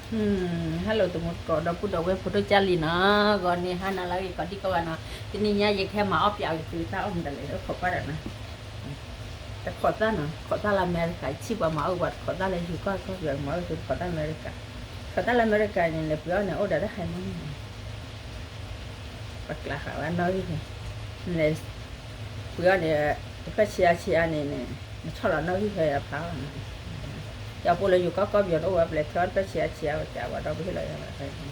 Hello တံၤသကိး ဒီပုၢ်ဒီဝဲၢ် ဖိဒိၣ်ကၢ်လံၤနီၤ, ဂီၤန့ၣ်ဟါနၤလၢအဂ့ၤ ကိးဒံကိးဂၤနီၤ, တနံၤညါယကဟဲမၤအီၣ်ပၠးအီၤသုတၢ်အီၣ်မတၤလဲၣ် အိၣ်ခိးကွၢ်ဒီးနီၤ, တခိးသၣ်နီၤ, ခိးသၣ်လၢအမဲရကၤ ယထံၣ်ပှၤမၤအီၣ်ပှၤတခိးသၣ်လၢယိၤကီၢ်ကီၢ်ပယီၤ မၤအီၣ်သုတခိးသၣ်အမဲရကၤ, ခိးသၣ်လၢအမဲရကၤန့ၣ် လဲၤပှ့ၤအီၣ်န့ၣ် အိၣ်ဒီးတၢ်ဟဲမီၢ်န့ၣ် ပကျးဃာ်ဝဲနီၣ်ဂံၢ်ဖဲ, နလဲၤပှ့ၤအီၣ်န့ၣ် တဖျၢၣ်ဆံးအါဆံးအါန့ၣ်န့ၣ် နဆီၣ်လီၤနီၣ်ဂံၢ်ဖဲအဖျါလီၤနီၤ, ယပှ့ၤလၢယိၤကီၢ်ကီၢ်ပယီၤန့ၣ် အိၣ်ဝဲပလဲၤထၢအီၣ်တဖျၢၣ်ဆံးအါဆံးအါဝဲကးဝဲဒီးပဟ့ၣ်လီၤယၤ အိၣ်ဒီးနီၣ်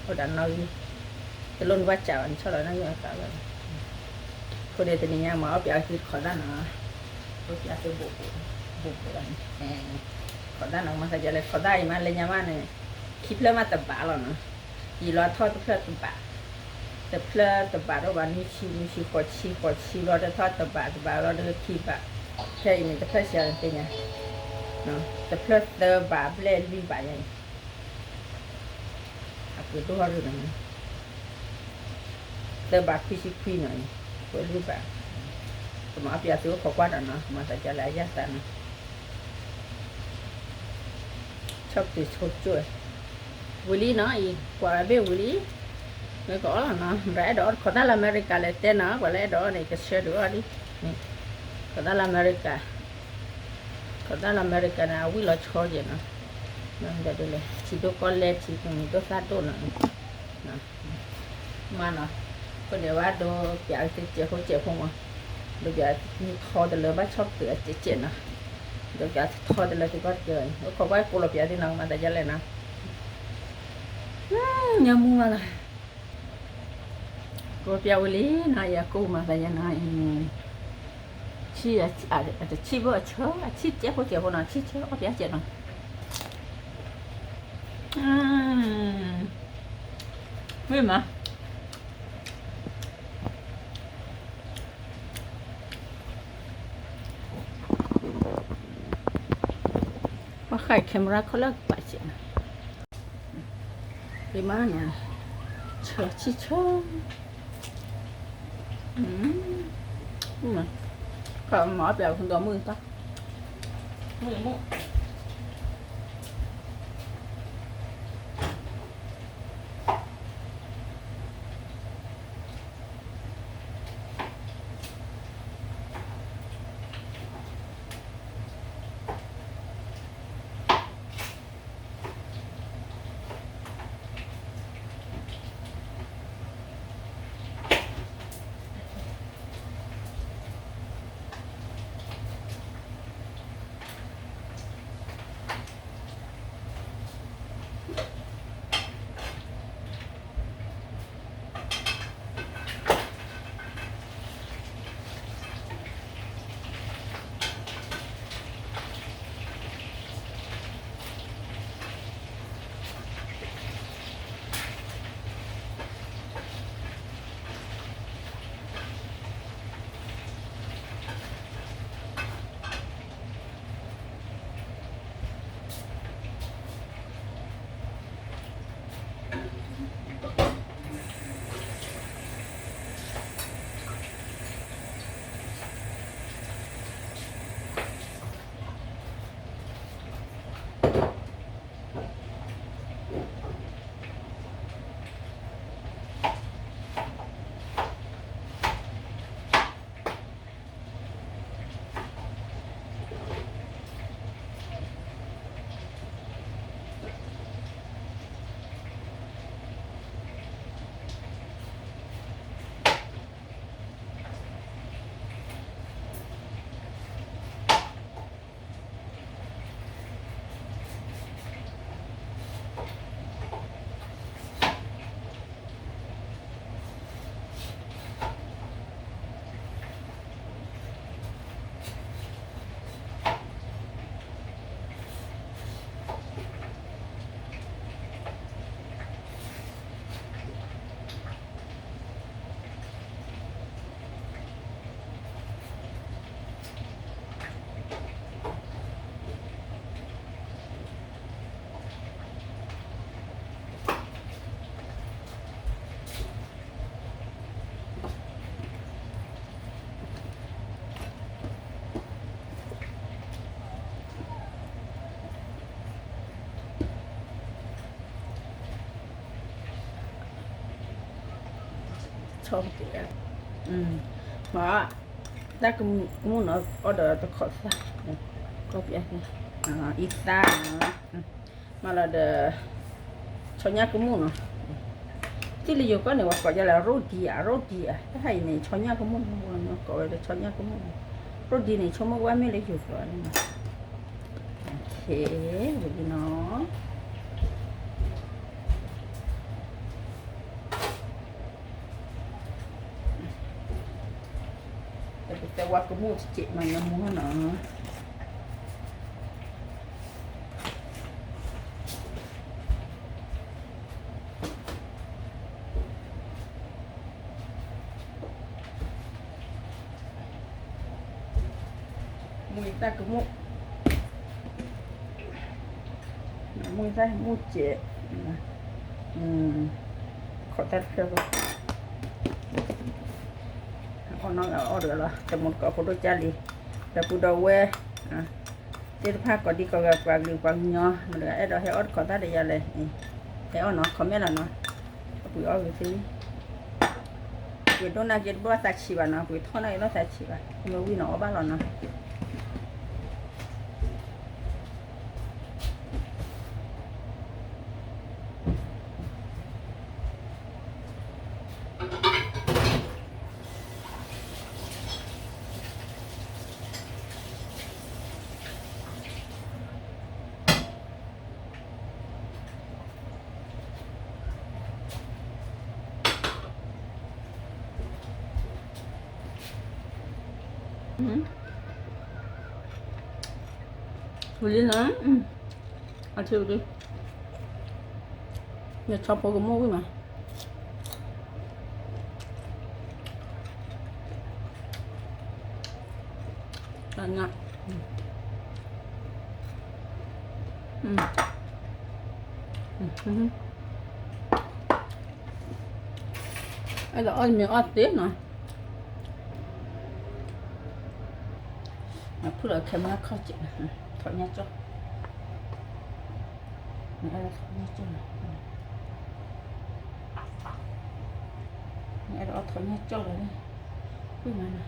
ဂံၢ်, တလိၣ်နဘၣ်စးဘၣ် နဆီၣ်လီၤနီၣ်ဂံၢ်အဖျါလီၤ, အဃိန့ၣ် တနံၤညါမၤအီၣ်ပၠးအီၤသုတခိးသၣ်နီၤ, အိၣ်ပၠးသုဘူးဘူး, ခိးသၣ်နီၤ မၤသးဒ်လဲၣ် ခိးသၣ်အံၤမး လၢညါမးန့ၣ် ခံဖျၢၣ်မးတဘးလီၤနီၤ, ယံာ်လီၤထီၣ်တဖျၢၣ်တဘး တဖျၢၣ်တဘးဒီးဘၣ် နွံဆံ နွံဆံ ဃိးဆံ ဃိးဆံဘျီ တထီၣ်တဘး တဘးဘျီဒီးခံဘး, ဖဲအံၤန့ၣ် တဖျၢၣ်ဆံးအါန့ၣ်သ့ၣ်ညါ, တဖျၢၣ်သၢဘးဘျဲၣ်လွံၢ်ဘးယါအံၤ, အပှ့ၤဒိၣ်ထီၣ်ဒိၣ်နီၤ, သၢဘးခွံဆံခွံနီၤအံၤ, ပှ့ၤလွံၢ်ဘး, ကမၤအီၣ်ပၠးသုအိၣ်ခိးကွၢ်ဒီးနီၤ မၤသးဒ်လဲၣ်အယၢ်သးနီၤ ဆီၣ်ပတုာ်ဆိကၠိၣ်, ဝံၤလံနီၤအံၤ ကွၢ်ဘ့ၣ်ဝံၤလံ, မ့ၢ်ကအီၣ်လီၤနီၤ ဘၣ်အဲၣ်ဒိးအီၣ်ခိးသၣ်လၢအမဲရကၤလဲၤတဲနီၤ ပှၤလၢအဲၣ်ဒိးအီၣ်န့ၣ် ကဆှၢဒုးအီၣ်လံ, ခိးသၣ်လၢအမဲရကၤ, ခိးသၣ်လၢအမဲရကၤန့ၣ် အဝံၣ်လီၤဆီက့ၤနီၤ, ဒီးဒ်လဲၣ် ထံဒိၣ်ကီၢ်လဲၢ် ထံမုၢ်ဒိၣ်သၣ်ဒိၣ်နီၤ မးနီၤ, အဃိန့ၣ် ဝဲဒိးပၠးသုစဲးဖိစဲးဖိမး, ဒိးပၠးထီတလၢဘၣ်ဆီၣ်ပတုာ်အစဲးစဲးနီၤ, ဒိးပၠးထီတလၢသုကီၢ်တကဲဘၣ်အံၤ အိၣ်ခိးကွၢ်ကိးလီၤပၠးသုနီၤ မၤသးဒ်လဲၣ်နီၤ, ညၣ်မူမးနီၤ, ကိးပၠးဝံၤလံနီၤ ယကူမၤသးယဲနီၤ, ဆံး အတဆံးဖိအဆၢ အဆံးစဲးဖိစဲးဖိနီၤ ဆံးဆၢအီၣ်ပၠးစဲးနီၤ, မ့ၢ်မး ပှၤဃး camera ခီလၢကပာ်စဲးနီၤ, ဒ်မးနီၤ, ဆၢ ဆံးဆၢ, မၤအီၣ်ပၠးဒီးမုၢ်တၢ်, မုၢ်မုၢ် ဆီၣ်ကဲ, မ့ၢ်, တၢ်ကမူၣ်နီၤ အီၣ်ဒီးတခိးသၣ်, ကီၢ်ပယီၤ, အံသၣ်နီၤ, မ့ၢ်လီၤဒီး ဆီညၣ်ကမူၣ်နီၤ, သ့ၣ်လၢယိၤကီၢ်န့ၣ် ပှၤကိးဒ်လဲၣ် ရိဒံဧါ ရိဒံဧါ, တၢ်ဟါအံၤန့ၣ် ဆီညၣ်ကမူၣ်နီၤ, ကိးဝဲလၢဆီညၣ်ကမူၣ်နီၤ, ရိဒံန့ၣ် ဆိကမိၣ်ကွၢ်မ့ၢ်လၢယိၤကျိာ်န့ၣ်နီၤ, ဝံၤလံနီၤ. ပသဲဝါကမူၣ်တစဲးမၤညီမူနီၤ. မူၢ်တၢ်ကမူၣ်, မူၢ်တၢ်မူၢ်စဲး, ခိးတၢ်တဖျၢၣ်ဘၣ်, အီၣ်နီၢ်ဂၤအီၣ်တဂၤလီၤ, တမူတကိးဖိဒိၣ်ကၢ်လံ, ဒီပုၢ်ဒီဝဲၢ် သ့ၣ်တဖၣ်ကိးဒံကိးဂၤ ပှၤကလုာ်ပှၤကညီ မတၤအဲၣ်ဒိးဟဲအီၣ်တခိးသၣ်ဒီးယၤလဲၣ်, ဟဲအီၣ်နီၤ comment လီၤနီၤ, အပှ့ၤအီၣ်ဂ့ၤသ့လံ, ပှ့ၤဒိၣ်နာ်က့တဘၣ်သးဆံးဘၣ်နီၤ, ပှ့ၤထီၣ်နာ်က့လီၤသးဆံးဘၣ်, မ့ၢ်ဝံၤနီၤအီၣ်ဘၣ်လီၤနီၤ. ဝံၤလံနီၤ, အထံၣ်ဝံၤလံ, ယဆီဖိကမူၣ်ဝံၤမး. တၢ်ညၣ်, အဲၣ်ဒိးအီၣ်မ့ၤအီၣ်သ့နီၤ, ဖုၣ်လီၤခဲမုၢ်ခီၣ်စဲး, ထီၣ်ညၣ်ကၠီၣ်, နအဲၣ်ဒိးထီၣ်ညၣ်ကၠီၣ်နီၤ, နအဲၣ်ဒိးအီၣ်ထီၣ်ညၣ်ကၠီၣ်လီၤန့ၣ်, ဝံၤမးနီၤ.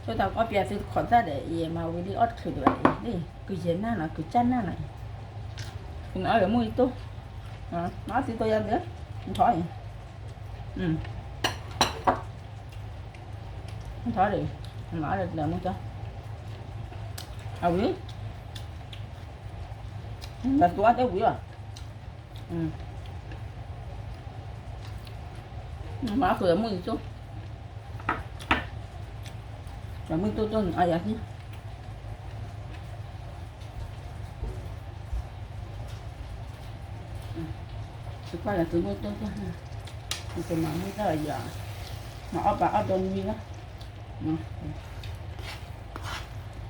ဆိတၢ်ကီၢ်ပယီၤသုတခိးသၣ်ဒီး ယမၤဝံၤလံအီၣ်တချုးဒံးဘၣ်အံၤ, ကုၤယဲၢ်နၢ်နီၤ ကုၤကၢ်နၢ်နီၤအံၤ, နအီၣ်ဂ့ၤမူၢ်အံၤတိၢ်, နအီၣ်သံတိၢ်ယါသ့, နထီၣ်အံၤ, နထီၣ်ဒီး, နအီၣ်ဒီးတလၢမူၢ်ကၠီ, အဝံၤ, တၢ်သူအီၣ်တဲဝံၤလီၤ. မၤဃုာ်မုၢ်အံၤတိၢ်, မုၢ်တိၢ်တိၢ်န့ၣ် အါယၤဟံၣ်, တကွၢ်လၢသုမုၢ်တိၢ်တိၢ်, နကမၤမုၢ်တၢ်ယၤ, မၤအီၣ်ပာ်အီၣ်ဒီနွံလီၤ.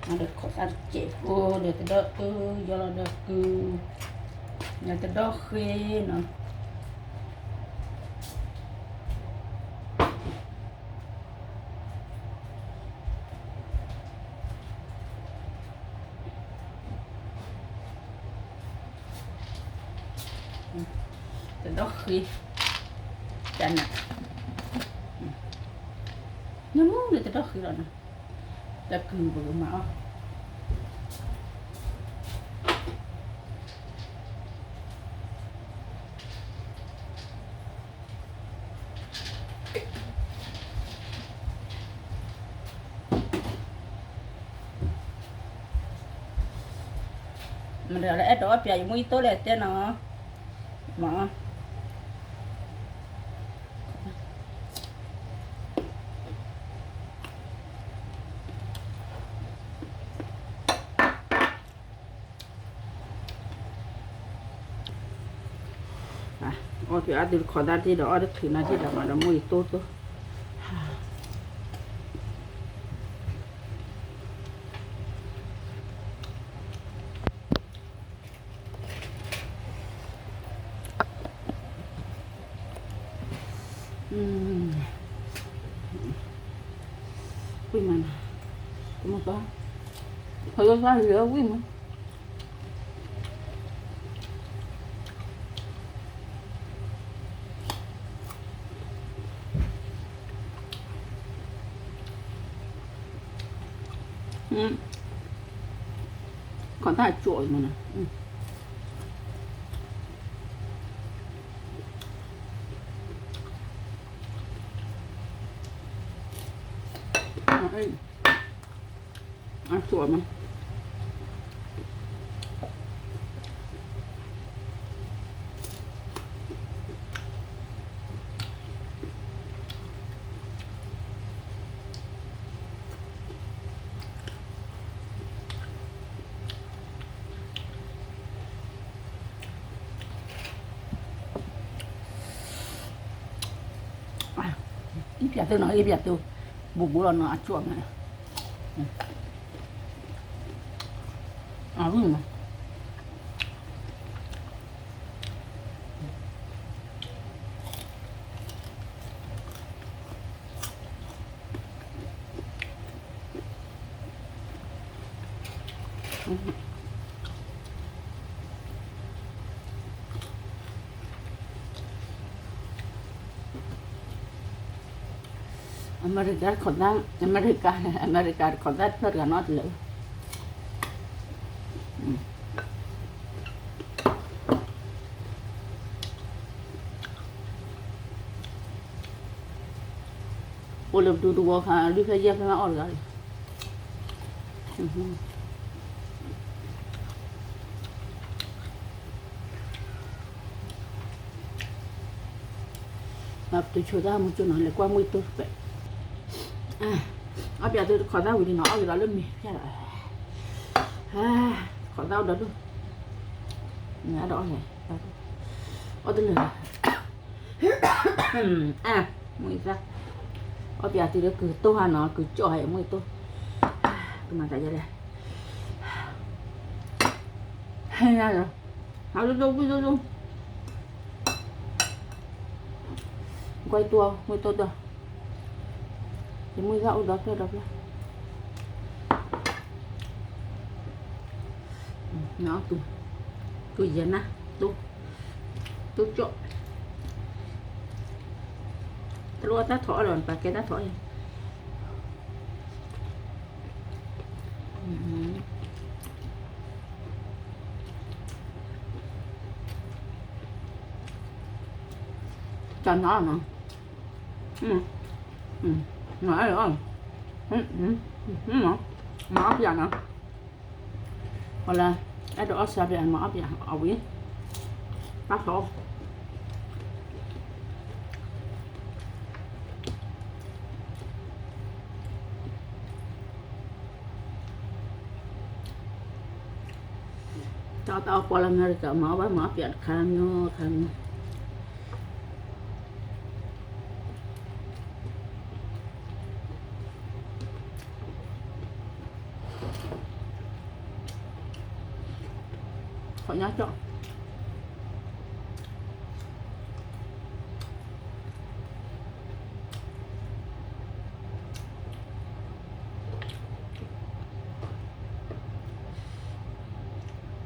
အဒီးခိးသၣ်တစဲးဖိဒီးတဒီအၢ, ယီလီၤဒီးကုၤ, ဒီးတဒီဃ့နီၤ. တဒီဃ့, ကနၣ်, နမုၢ်န့ၣ်တဒီဃ့လီၤနီၤ, တကုၤပကမၤအီၣ် မတၤလၢအဲၣ်ဒိးအီၣ်ပၠးယမုၢ်ယတိၢ်လဲၣ်တဲနီၤ, မၤအီၣ် အီၣ်က့ၤအီၣ်ဒုးတခိးသၣ်တ့ၢ်ဒီး အီၣ်တချုးနီၤတ့ၢ်ဒီးမၤဒီးမိၢ်ယတိၢ်တိၢ်, ဝံၣ်မးနီၤ, ကမီၤကီ, ဟိယိသၣ်လၢဝံၣ်မး, ခိၣ်သၣ်ကၠိမးနီၤ, အကၠိမး အံၤပၠးတၢ်နီၤ အံၤပၠးတၢ်, ဘူးဘူးလီၤနီၤ အကၠိမး, အဝံၣ်မး အမဲရကၤတခီၣ်သၣ်, အမဲရကၤ, အမဲရကၤတခီၣ်သၣ်တဖျၢၣ်တဂၤနီတလၢာ်, အိၣ်လၢပဒူတဝီခါ လွံၢ်ဖျၢၣ်ယဲၢ်ဖျၢၣ်မးအီၣ်တဂၤလီၤ. ပတုၤဆိတၢ်မုၢ်ကၠိနီၤ လဲၤကွၢ်မုၢ်အံၤတိၢ်ပဲး, အီၣ်ပၠးသုတခီၣ်သၣ်ဝံၤလံနီၤ အီၣ်က့ၤဒီးလၢမ့ၤဖၠၣ်လီၤ, တခီၣ်သၣ်အိၣ်ဒီးဒိၣ်, အီၣ်ဒီးအီၣ်လဲၣ်, အီၣ်တလၢာ် မုၢ်အံၤသၣ်, အီၣ်ပၠးသုလၢကုၢ်တိၢ်ဟါနီၤ ကုၢ်ကၠီၣ်ဟဲမုၢ်အံၤတိၢ်, ကမၤသးယဲလဲၣ်, ဟဲညါလီၤ, ဟးလိၣ်လိၣ်ဝံၣ်လိၣ်လိၣ်, ကွၢ်တိၢ်မုၢ်တိၢ်ဒီး, ယမုၢ်အံၤသၣ်အိၣ်ဒီဖျၢၣ်ဒီဖျၢၣ် ကယဲၢ်နၤ, တိၢ်ကၠီၣ်, တလိၣ်အတၢ်ထီၣ်အီၣ်လီၤ နပာ်ကဲတၢ်ထီၣ်အီၣ်, တၢ်နီၤနီၤ, နီၤအဲၣ်အီၣ်, မၤအီၣ်ပၠးနီၤ, ပှၤလၢ အဲၣ်ဒိးအီၣ်စှၤပၠး မၤအီၣ်ပၠးအဝံၤ, တၢ်ထီၣ် တၢ်အီၣ်တၢ်အီၣ်ပှၤလၢအမဲရကၤ မၤအီၣ်ဘၣ်မၤအီၣ်ပၠးတခါမီခါမီ, ခီညါကၠီၣ်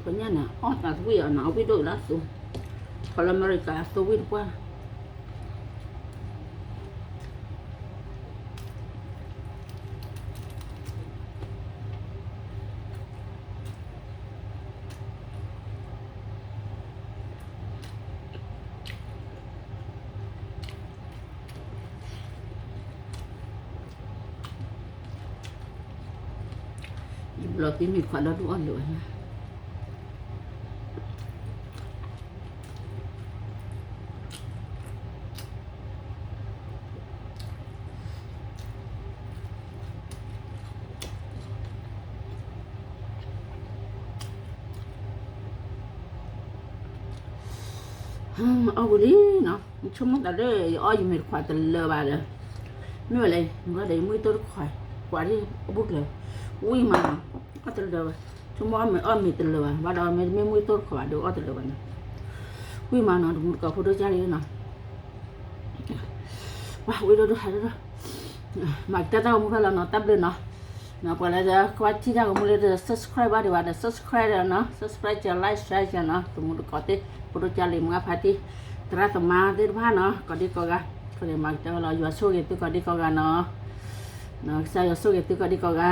ခီညါန့ၣ် အီၣ်သးသဝံၣ်အီၤနီၤ အဝံၣ်ဒိၣ်လၢအသိ, ခီလၢအမဲရကၤအသိဝံၣ်တပှၢ် ယဘျီသံမ့ၢ်ခွါဒီဒူၣ်အီၣ်လိာ်ဝဲ, အီၣ်ဝံၤလံနီၤ, ဆိကမိၣ်သးလၢယအီၣ်ယမ့ၤတခွးတလၢာ်ဘၣ်ဒီး, မ့ၢ်ဝဲလဲၣ် မ့ၢ်ဝဲဒီးယမုၢ်တိၢ်တခွး, ကွၢ်ဒ်အဘူးကလၢာ်, ဝံၣ်မးနီၤ, အီၣ်တလၢာ်ဘၣ်, ဆိကမိၣ်အီၣ်မ့ၤတလၢာ်ဘၣ်, ဘၣ်ဒီးမ့တမ့ၢ်မုၢ်တိၢ်တခွးဘၣ်ဒီးအီၣ်တလၢာ်ဘၣ်နီၤ, ဝံၣ်မးနီၤ တမူတကိးဖိဒိၣ်ကၢ်လံနီၤ ဝံၣ်ဒိၣ်ဒိၣ်ဟးဒိၣ်ဒိၣ်, မၤကတၢၢ်တၢ်ဂီၤမူဖဲလီၤနီၤ တၢ်ဘျုးနီၤ, ပှၤလၢကွၢ်ထံၣ်တၢ်ဂီၤမူလၢ subscribe ဘၣ်ဒံးဘၣ်ဒီး subscribe နီၤ subscribe က like share ကနီၤ တမူတကိးသ့ၣ် ဖိဒိၣ်ကၢ်လံ မုၢ်အဖါတံၢ် သရၣ်သမါသ့ၣ်တဖၣ်နီၤ ကိးဒံကိးဂၤ, အဃိန့ၣ် မၤကတၢၢ်လီၤ ယွၤဆိၣ်ဂ့ၤသုကိးဒံကိးဂၤနီၤ, ကစၢ်ယွၤဆိၣ်ဂ့ၤသုကိးဒံကိးဂၤ,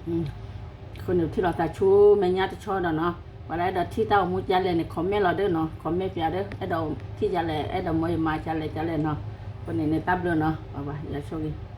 အဃိန့ၣ် ထံၣ်လိာ်သးဆူမဲာ်ညါတဆီဒီးနီၤ, ပှၤလၢအဲၣ်ဒိးထံၣ်တၢ်အိၣ်မူကလဲၣ်န့ၣ် comment လီၤဒၣ်နီၤ, comment ပျးဒၣ် အဲၣ်ဒိးထံၣ်ကလဲၣ် အဲၣ်ဒိးမၢယမၤကလဲၣ်ကလဲၣ်နီၤ, အဃိန့ၣ်န့ၣ် တၢ်ဘျုးနီၤ, ယဆိၣ်ဂ့ၤ